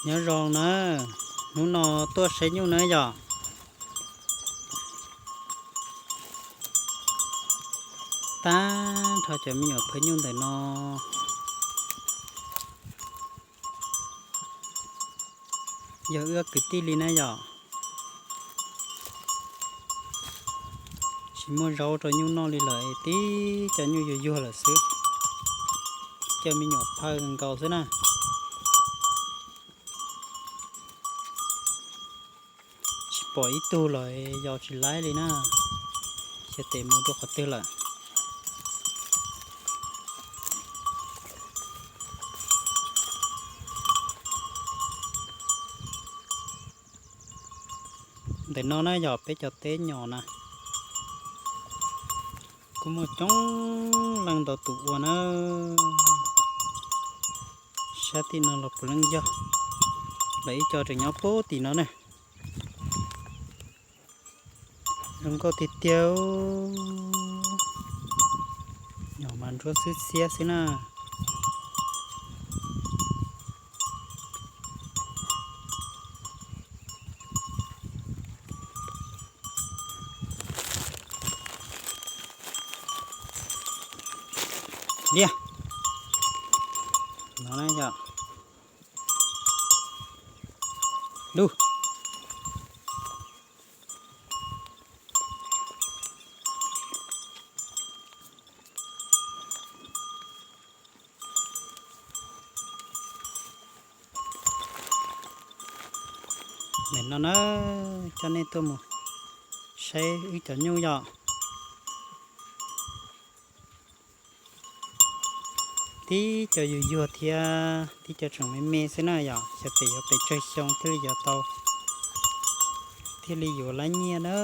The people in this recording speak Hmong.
Nyob zoo na, hnub no tuaj saib nyuj na yom. Tag nrho cov me nyuam phawj nyuj ntawm no yog wb kwv tij li na yom. Tsis muaj zaub rau nyuj noj li lawm, tib cov nyuj yuag yuag lawm xwb. Cov me nyuam phawj nkaus xwb na. Tsis pom ib tug los yos tsis laib li na. Xyov tes mus rau qhov twg lawm. Ntawm no na yog peb cov teb nyom na, kuj muaj coob leej ntau tus ua na. Sab tim no los puav leej yog, lawv ib co tseem nyob puag tim no na. Zoo nkauj tiag tiag, nyom mas ntsuab xwb xiab xwb na. Liaj, no na yog lub. Nim no na, coj nej tuaj mus saib wb cov nyuj yom. Tib co yuag yuag thiab tib co tseem me me xwb na yom, xyov pem yuav pes tsawg xyoo thiaj li yuav tau, thiaj li yuav lab nyiaj na.